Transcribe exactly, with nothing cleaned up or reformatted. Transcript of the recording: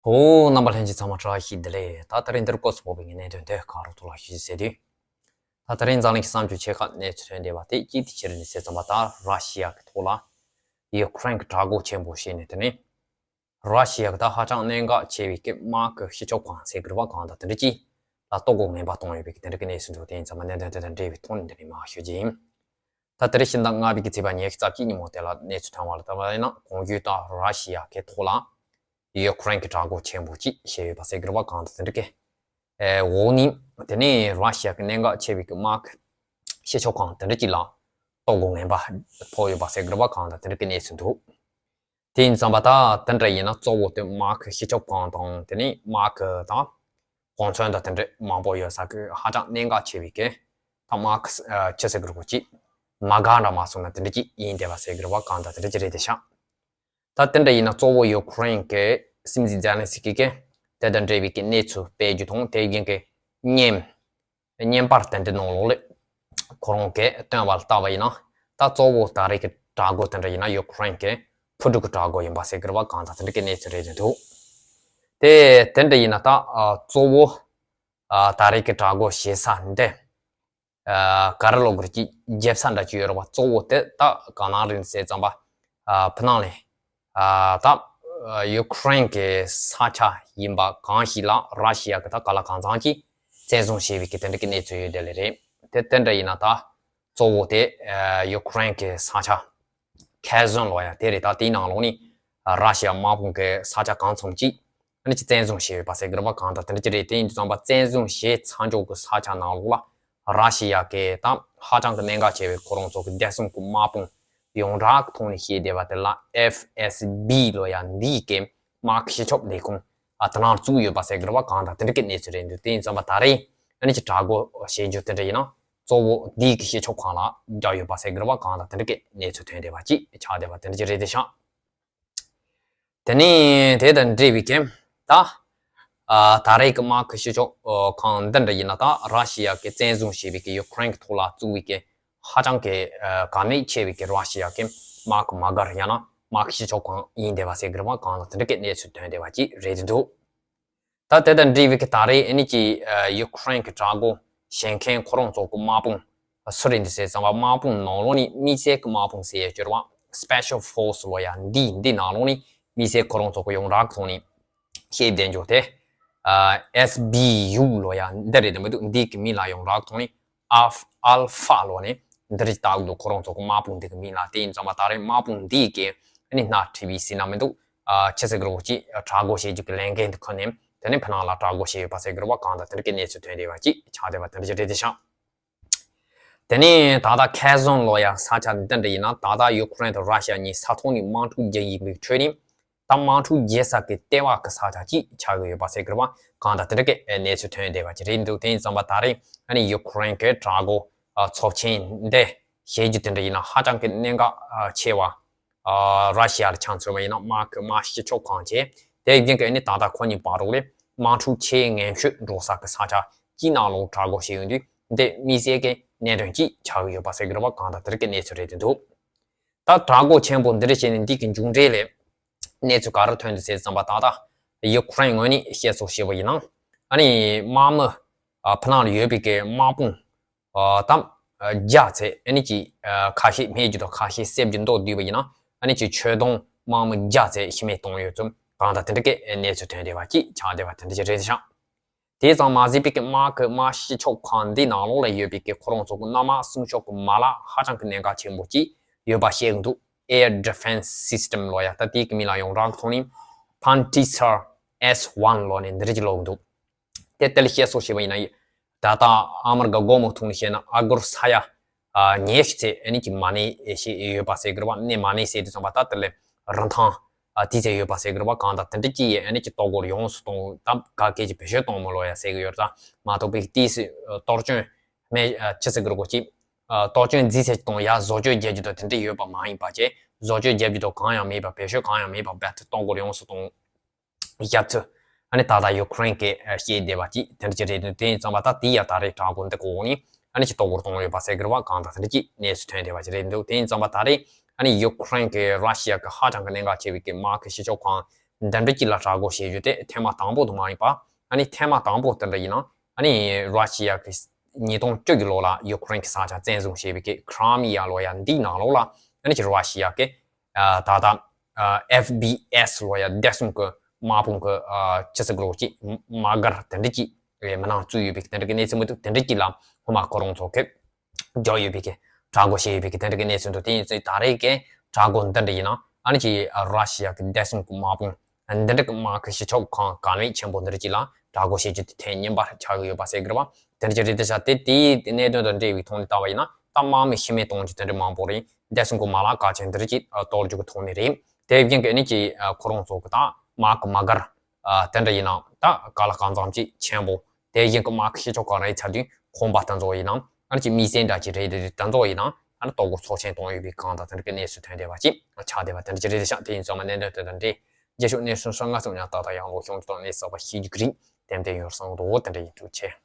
ཨོ། རྣམ་པ་ལྷན་རྒྱས་ཚང་མ་བཀྲ་ཤིས་བདེ་ལེགས། ད་དེ་རིང་འདིར་སྐོར་སུ་བབས་པའི་གནད་དོན་དེ་ག་རུ་ཐུག་ལ་ཞུས་ཟེར་དུས། ད་དེ་རིང་འཛམ་གླིང་གི་བསམ་བྱུང་ཆེ་ཁག་གནས་ཚུལ་ཐོན་བསྡད་པ་དེ་གཅིག་དེ་ཕྱི་རུ་ནས་བཤད་ཙམ་པ། ད་ར་ཤི་ཡ་གི་ཐོག་ལ་ཡུ་ཀེ་རེན་གི་དྲག་རྒོལ་ཆེན་པོ་བྱས་ནས། དེ་ནས་ར་ཤི་ཡ་གི་ད་ཧ་ཅང་གནད་འགག་ཆེ་བའི་གི་དམག་གི་སྤྱི་ཁྱབ་ཁང་ཟེར་གི་རེད་པ། གང་དང་དེ་འདྲ་ཅིག་ལ་ལྟོ་གོས་ངན་པ་གཏོང་ཡོད་པའི་གི་དེ་འདྲ་གི་གནས་ཚུལ་འདུག་དེ་ཡིན་ཙང་མ་གནད་དོན་དེ་དང་འབྲེལ་བའི་ཐོག་ནས་འདི་ནས་མར་ཞུ་རྒྱུ་ཡིན། ད་དེ་རིང་ཕྱི་ཟླ་ལྔ་པའི་གི་ཚེས་པ་ཉི་ཤུ་རྩ་གཅིག་ཉིན་མོ་དེ་ལ་གནས་ཚུལ་ཐོན་པ་ལ་ལྟ་བ་ཡིན་ན། གོང་ཞུས་ལྟར་ར་ཤི་ཡ་གི་ཐོག་ལ་ཡུ་ཀེ་རེན་གྱི་དྲག་རྒོལ་ཆེན་པོ་ཅིག་བྱས་ཡོད་པ་ཟེར་གི་རེད་པ། གང་དང་དེ་འདྲ་གི་ཨེ་འོག་ནས། དེ་ནས་ར་ཤི་ཡ་གི་གནད་འགག་ཆེ་བའི་གི་དམག་གི་སྤྱི་ཁྱབ་ཁང་དེ་འདྲ་ཅིག་ལ་ལྟོ་གོས་ངན་པ་ཕོག་ཡོད་པ་ཟེར་གི་རེད་པ། གང་དང་དེ་འདྲ་གི་གནས་ཚུལ་འདུག་དེ་ཡིན་ཙང་མ་ད་དེ་འདྲ་ཡིན་ན་གཙོ་བོ་དེ་དམག་གི་སྤྱི་ཁྱབ་ཁང་དང་། དེ་ནས་དམག་གི་དང་གོ་མཚོན་དང་དེ་འདྲ་མང་པོ་ཡོད་ས་གི་ཧ་ཅང་གནད་འགག་ཆེ་བའི་གི་ད་དམག་གི་ཨ་ཅི་ཟེར་གི་རེད་གོ་ཅིག་མ་དགའ་འདྲ་མ་སོང་ན་དེ་འདྲ་ཅིག་ཡིན་བསྡད་པ་ཟེར་གི་རེད་པ། གང་དང་དེ་འདྲ་ཅིག་རེད་དེ་ཤག་ད་དེ་འདྲ་ཡིན་ན་གཙོ་བོ་ཡུ་ཀེ་རེན་གི་སྲིད་འཛིན་ཛེ་ལན་སི་ཀི་གིས་དེ་དང་འབྲེལ་བའི་གི་གནས་ཚུལ་སྤེལ་རྒྱུ་དང་། དེ་རྒྱུན་གི་བརྙན་བརྙན་པར་དེ་འདྲ་ནང་ལོགས་ལ་ཁོ་རང་གིས་བཏོན་པ་ལ་ལྟ་བ་ཡིན་ན། ད་གཙོ་བོ་ད་རེས་ཀྱི་དྲག་རྒོལ་དེ་འདྲ་ཡིན་ན་ཡུ་ཀེ་རེན་གྱི་ཕུ་དཀྲུག་གི་དྲག་རྒོལ་ཡིན་པ་ཟེར་གི་རེད་པ། གང་དང་དེ་འདྲ་གི་གནས་ཚུལ་རེད་དེ་འདུག་དེ་དེ་འདྲ་ཡིན་ན་ད་ཨ་གཙོ་བོ་ཨ་ད་རེས་ཀྱི་དྲག་རྒོལ་བྱེད་ས་འདི་ཨ་ག་རེ་ལབ་དགོས་རེད། ཅིག་རྒྱབ་ས་འདྲ་ཅིག་ཡོད་རེད་པ། གཙོ་བོ་དེ་ད་ག་ནང་རེད་ཟེར་ཙམ་པ། ཨ་ཕ་ནང་ལས། ཨ་ད་ཡུ་ཀེ་རེན་གྱི་ས་ཆ་ཡིན་པ་གང་ཞིག་ལ་ར་ཤི་ཡ་གི་ད་ག་ལ་གང་འཚམ་གྱིས་བཙན་བཟུང་བྱས་པའི་གི་དེ་འདྲ་གི་གནས་ཚུལ་ཡོད་དེ་ལས་རེད། དེ་དེ་འདྲ་ཡིན་ན་ད་གཙོ་བོ་དེ་ཨ་ཡུ་ཀེ་རེན་གྱི་ས་ཆ་ཁེར་སོན་ལོ་ཡ་དེ་རེད། ད་དེའི་ནང་ལོགས་ནས་ར་ཤི་ཡ་དམག་དཔུང་གི་ས་ཆ་གང་འཚམ་ཅིག་ཨ་ནི་ཅིག་བཙན་བཟུང་བྱས་ཡོད་པ་ཟེར་གི་རེད་པ། གང་དང་དེ་འདྲ་ཅིག་རེད། དེ་ཡིན་དུས་ཙམ་པ་བཙན་བཟུང་བྱས་ཚར་འཇོག་གི་ས་ཆ་ནང་ལོགས་ལ་ར་ཤི་ཡ་གི་ད་ཧ་ཅང་གི་གནད་འགག་ཆེ་བའི་ཁོ་རང་ཚོ་གི་བདེ་སྲུང་གི་དམག་དཔུང་ཡོངས་གྲགས་ཐོག་ནས་བཤད་བསྡད་པ་དེ་ལ་ཨེཕ་ཨེས་བི་ལོ་ཡ་འདིའི་གི་དམག་སྤྱི་ཁྱབ་ལས་ཁུངས་ཨ་དེ་ནང་བཙུགས་ཡོད་པ་ཟེར་གི་རེད་པ། གང་དང་དེ་འདྲ་གི་གནས་ཚུལ་རེད་འདུག་དེ་ཡིན་ཙམ་པ་ད་རེས་ཨ་ནི་ཅིག་དྲག་རྒོལ་བྱེད་རྒྱུ་དེ་འདྲ་ཡིན་ན་གཙོ་བོ་འདིའི་གི་སྤྱི་ཁྱབ་ཁང་ལ་རྒྱག་ཡོད་པ་ཟེར་གི་རེད་པ། གང་དང་དེ་འདྲ་གི་གནས་ཚུལ་ཐོན་བསྡད་པ་ཅིག་ཆགས་བསྡད་པ་དེ་འདྲ་ཅིག་རེད་དེ་ཤག་དེ་ནས་དེ་དང་འབྲེལ་བའི་གི་ད་ཨ་ད་རེས་ཀྱི་དམག་གི་སྤྱི་ཁྱབ་ཨ་ཁང་འདི་འདྲ་ཡིན་ན་ད་ར་ཤི་ཡ་གི་བཙན་བཟུང་བྱས་པའི་གི་ཡུ་ཀེ་རེན་གྱི་ཐོག་ལ་བཙུགས་པའི་གི་ཧ་ཅང་གི་ཨ་དཀའ་གནད་ཆེ་བའི་གི་ར་ཤི་ཡ་གི་དམག་གི་མ་དགར་ཡང་ན་དམག་གི་སྤྱི་ཁྱབ་ཁང་ཡིན་བསྡད་པ་ཟེར་གི་རེད་པ། གང་ལ་དེ་འདྲ་གི་གནས་ཚུལ་ཐོན་བསྡད་པ་ཅིག་རེད་དེ་འདུག་ད་དེ་དང་འབྲེལ་བའི་གི་ད་རེས་ཨ་ནི་ཅིག་ཨ་ཡུ་ཀེ་རེན་གྱི་དྲག་རྒོལ་བྱེད་མཁན་ཁོ་རང་ཚོ་གི་དམག་དཔུང་སུ་རེད་འདི་ཟེར་ཙམ་པ། དམག་དཔུང་ནང་ལོགས་ནས་དམིགས་བསལ་གྱི་དམག་དཔུང་ཟེར་ཡ་ཅིག་ཡོད་རེད་པ། སི་པེ་ཤལ་ཕོར་སི་ལོ་ཡ་འདི་འདི་ནང་ལོགས་ནས་དམིགས་བསལ་ཁོ་རང་ཚོ་གི་ཡོངས་གྲགས་ཐོག་ནས་བཤད་བསྡད་འཇོག་དེ་ཨ་ཨེས་བི་ཡུ་ལོ་ཡ་འདི་རེད་དེ་མི་འདུག་འདི་གི་མིང་ལ་ཡོངས་གྲགས་ཐོག་ནས་ཨལ་ཨལ་ཧྥ་ལོ་ནས་འདི་རེད་བཏགས་འདུག་ཁོ་རང་ཚོ་གི་དམག་དཔུང་འདི་གི་མིང་ལ། དེ་ཡིན་ཙམ་པ་ད་རེས་དམག་དཔུང་འདི་གི་ཨ་ནི་སྣེ་ཁྲིད་པའི་ཟེར་ན་མི་འདུག་ཨ་ཆི་ཟེར་གི་རེད་གོ་ཅིག་དྲག་རྒོལ་བྱེད་རྒྱུ་གི་ལས་འགན་འདི་ཁུར་ནས་དེ་ནས་ཕ་ནང་ལ་དྲག་རྒོལ་བྱས་ཡོད་པ་ཟེར་གི་རེད་པ། གང་དང་དེ་འདྲ་གི་གནས་ཚུལ་ཐོན་བསྡད་པ་ཅིག་ཆགས་བསྡད་པ་དེ་འདྲ་ཅིག་རེད་དེ་ཤག་དེ་ནས་ད་ལྟ་ཁེར་སོན་ལོ་ཡ་ས་ཆ་འདི་འདྲ་ཡིན་ན་ད་ལྟ་ཡུ་ཀེ་རེན་དང་ར་ཤི་ཡ་གཉིས་ས་ཐོག་ནས་དམག་འཁྲུག་རྒྱག་བཞིན་པའི་ཁྲོད་ནས་ད་དམག་འཁྲུག་རྒྱག་ས་གི་ལྟེ་བ་གི་ས་ཆ་ཅིག་ཆགས་ཀྱི་ཡོད་པ་ཟེར་གི་རེད་པ། གང་དང་དེ་འདྲ་གི་གནས་ཚུལ་ཐོན་བསྡད་པ་ཅིག་རེད་འདུག་དེ་ཡིན་ཙམ་པ་ད་རེས་ཨ་ནི་ཡུ་ཀེ་རེན་གི་དྲག་རྒོལ་ཚབས་ཆེན་འདི་བྱེད་རྒྱུ་དེ་འདྲ་ཡིན་ན་ཧ་ཅང་གི་གནད་འགག་ཆེ་བ། ཨ་ར་ཤི་ཡ་ལ་ཆ་མཚོན་པ་ཡིན་ན་དམག་གི་དམག་སྤྱི་ཁྱབ་ཁང་བྱས། དེ་བཞིན་གི་ཨ་ནི་ད་ལྟ་ཁོ་གཉིས་བར་རོགས་ལས་དམག་འཁྲུག་ཆེས་ངན་ཤོས་འགྲོ་ས་གི་ས་ཆ་གཅིག་ནང་ལོགས་དྲག་རྒོལ་བྱས་ཡོང་དུས་འདི་དམིགས་བསལ་གྱི་གནད་དོན་གཅིག་ཆགས་ཀྱི་ཡོད་པ་ཟེར་གི་རེད་པ། གང་དང་དེ་རིགས་ཀྱི་གནས་ཚུལ་རེད་དེ་འདུག་ད་དྲག་རྒོལ་ཆེན་པོ་འདི་རིགས་བྱས་ནས་འདི་གི་མཇུག་འབྲས་ལས་གནས་ཚུལ་ག་རེ་ཐོན་འདུག་ཟེར་ཙམ་པ། ད་ལྟ་ཡུ་ཀེ་རེན་ངོས་ནས་བཤད་སྲོལ་བྱས་པ་ཡིན་ན་ཨ་ནི་དམག་མི་ཨ་ཕ་ནང་ལ་ཡོད་པའི་གི་དམག་དཔུང་ཨ་དམ་ཨ་བརྒྱ་ཚད་ཨ་ནི་ཅིག་ཨ་ཁ་ཤས་རྨས་རྒྱུ་དང་ཁ་ཤས་བསད་རྒྱུ་མདོར་བསྡུས་པ་ཡིན་ན་ཨ་ནི་ཅིག་ཆོས་དོན་དམག་མི་བརྒྱ་ཚད་ཤི་རྨས་བཏང་ཡོད་ཙམ་གང་དང་དེ་འདྲ་གི་གནས་ཚུལ་ཐོན་བསྡད་པ་ཅིག་ཆགས་བསྡད་པ་དེ་འདྲ་ཅིག་རེད་ཤག་དེ་ཙམ་མ་ཟད་པའི་གི་དམག་གི་དམག་སྤྱི་ཁྱབ་ཁང་འདི་ནང་ལོགས་ལ་ཡོད་པའི་གི་ཁོ་རང་ཚོ་གི་གནམ་དམག་སྲུང་སྐྱོབ་ཀྱི་མ་ལག་ཧ་ཅང་གི་གནད་འགག་ཆེན་པོ་ཅིག་ཡོད་པ་བཤད་ཀྱི་འདུག Air Defense System ལོ་ཡ། ད་དེའི་གི་མིང་ལ་ཡོངས་གྲགས་ཐོག་ནས་Pantsir S one ལོ་ནས་འདི་རིགས་ཀྱི་ལབ་ཀྱི་འདུག་དེ་དེ་ལ་བཤད་སྲོལ་བྱས་པ་ཡིན་ན། ད་ལྟ་ཨ་མི་རི་ཀ་སྒོར་མོ་ཐོག་ནས་བཤད་ན་ཨ་སྒོར་ས་ཡ་ཉི་ཤུ་ཙམ་ཨ་ནི་ཅིག་མ་གནས་ཤིག་ཡོད་པ་ཟེར་གི་རེད་པ། གནས་མ་གནས་ཟེར་དུས་ཙམ་པ་ད་དེ་ལས་རིན་ཐང་དེ་ཙམ་ཡོད་པ་ཟེར་གི་རེད་པ། གང་ལྟར་དེ་འདྲ་ཅིག་ཡས་ཨ་ནི་ཅིག་ལྟོ་གོས་ཡོངས་སུ་གཏོང་ད་ག་གེ་ཅིག་བེད་སྤྱོད་གཏོང་མི་ལོ་ཡ་ཟེར་གི་ཡོད་རེད། ད་མ་གཏོགས་པའི་ཏིས་སུ་གཏོར་སྐྱོན་མེད་ཅི་ཟེར་གི་རེད་གོ་ཅིག་གཏོར་སྐྱོན་རྫིས་ཚད་ཅིག་གཏོང་ཡ་བཟོ་བཅོས་རྒྱག་རྒྱུ་དང་དེ་འདྲ་ཡོད་པ་མ་ཡིན་པ་བྱས། བཟོ་བཅོས་རྒྱག་རྒྱུ་དང་གང་ཡང་མེད་པ། བེད་སྤྱོད་གང་ཡང་མེད་པ་རྦད་དེ་ལྟོ་གོས་ཡོངས་སུ་གཏོང་ཡ་ཚོ་ཨ་ནི་ད་ལྟ་ཡུ་ཀེ་རེན་གྱིས་བཤད་བསྡད་པ་ཅིག་དེ་འདྲ་ཅིག་རེད་འདུག་དེ་ཡིན་ཙང་མ་ད་དེ་ཡ་ད་རེས་དྲག་རྒོལ་འདི་གོ་ནི་ཨ་ནི་ཅིག་ལྟོ་གོས་གཏོང་ཡོད་པ་ཟེར་གི་རེད་པ། གང་ལྟར་དེ་འདྲ་ཅིག་གནས་ཚུལ་ཐོན་བསྡད་པ་ཅིག་རེད་འདུག་དེ་ཡིན་ཙང་མ་ད་རེས་ཨ་ནི་ཡུ་ཀེ་རེན་གྱིས་ར་ཤི་ཡ་གི་ཧ་ཅང་གི་གནད་འགག་ཆེ་བའི་གི་དམག་གི་སྤྱི་ཁྱབ་ཁང་ འདི་འདྲ་ཅིག་ལ་དྲག་རྒོལ་བྱེད་རྒྱུ་དེ་ཐེངས་མ་དང་པོ་དུ་མ་ཡིན་པ། ཨ་ནི་ཐེངས་མ་དང་པོ་དེ་འདྲ་ཡིན་ན་ཨ་ནི་ར་ཤི་ཡ་གི་ཉིས་སྟོང་བཅུ་གི་ལོ་ལ་ཡུ་ཁུ་རེན་གི་ས་ཆ་བཙན་བཟུང་བྱས་པའི་གི་ཁྲ་མི་ཡ་ལོ་ཡ་འདིའི་ནང་ལོགས་ལ་ཨ་ནི་ཅིག་ར་ཤི་ཡ་གི་ད་ལྟ་ཨེཕ་བི་ཨེས་ལོ་ཡ་བདེ་སྲུང་གི་དམག་དཔུང་གི་ཅི་ཟེར་གི་ལོ་ཅིག་དམག་སྒར་དེ་འདྲ་ཅིག་མི་ནང་བཙུགས་ཡོད་པའི་གི་དེ་འདྲ་གི་གནས་ཚུལ་མི་འདུག་དེ་འདྲ་ཅིག་ལ་ཧོ་མ་ཁོ་རང་ཚོ་གི་རྒྱག་ཡོད་པའི་གི་དྲག་རྒོལ་བྱས་ཡོད་པའི་གི་དེ་འདྲ་གི་གནས་ཚུལ་འདུག་དེ་ཡིན་ཚེ་ད་རེས་གི་དྲག་རྒོལ་འདི་འདྲ་ཡིན་ན་ཨ་ནི་ཅི་ར་ཤི་ཡ་གི་བདེ་སྲུང་གི་དམག་དཔུང་འདི་འདྲ་གི་དམག་གི་ཞི་ཆོག་ཁང་གལ་གནད་ཆེན་པོ་འདི་འདྲ་ཅིག་ལ་དྲག་རྒོལ་བྱེད་རྒྱུ་དེ་ཐེངས་གཉིས་པ་ཆགས་ཀྱི་ཡོད་པ་ཟེར་གི་རེད་བ། དེ་འདྲ་ཅིག་རེད་དེ་ཤ་དེ་དེའི་གནད་དོན་དང་འབྲེལ་བའི་ཐོག་ནས་ལྟ་བ་ཡིན་ན་ད་དམག་མི་ཤི་རྨས་གཏོང་རྒྱུ་དེ་འདྲ་མང་པོ་རེད། བདེ་སྲུང་གི་དམག་ལ་གལ་ཆེན་འདི་འདྲ་ཅིག་གཏོར་རྒྱུ་གི་ཐོག་ནས་རེད། དེ་བཞིན་གི་ཨ་ནི་ཅི་ཁོ་རང་ཚོ་གི་ད་དམག་གི་དམག་སྒར་དེ་འདྲ་ཡིན་ན་ད་ག་ལ་གང་འཚམ་ཅིག་ཆེན་པོ། དེ་བཞིན་གི་དམག་གི་ཞི་ཆོག་ཁང་རེད་ཚར་དུས་ཁང་པ་དེ་ཚོ་ཡིན་ན་ཨ་ནི་ཅིག་མི་སེར་འདྲ་ཅིག་རེད་དེ་དེ་ཚོ་ཡིན་ན་ཨ་ནི་ལྟོ་གོས་ཚོགས་ཆེན་གཏོང་ཡོད་པའི་གང་དང་དེ་འདྲ་གི་གནས་ཚུལ་ཐོན་བསྡད་པ་ཅིག་ཆགས་བསྡད་པ་དེ་འདྲ་ཅིག་རེད་དེ་ཤ། དེ་ཡིན་ཙང་མ་གནད་དོན་དེ་དང་འབྲེལ་རྗེས་ཕྱོགས་གནས་ཚུལ་སོགས་ང་ཚོ་ཉག་ཏག་ཏག་ཡང་ལོ་གཞུང་གི་ཐོག་ནས་གསར་པ་ཤེས་རྒྱུ་གི་རིགས་ཏན་ཏན་ཡོད་བསམ་གི་འདུག་དེ་འདྲ་ཡིན། ཐུགས་རྗེ་ཆེ།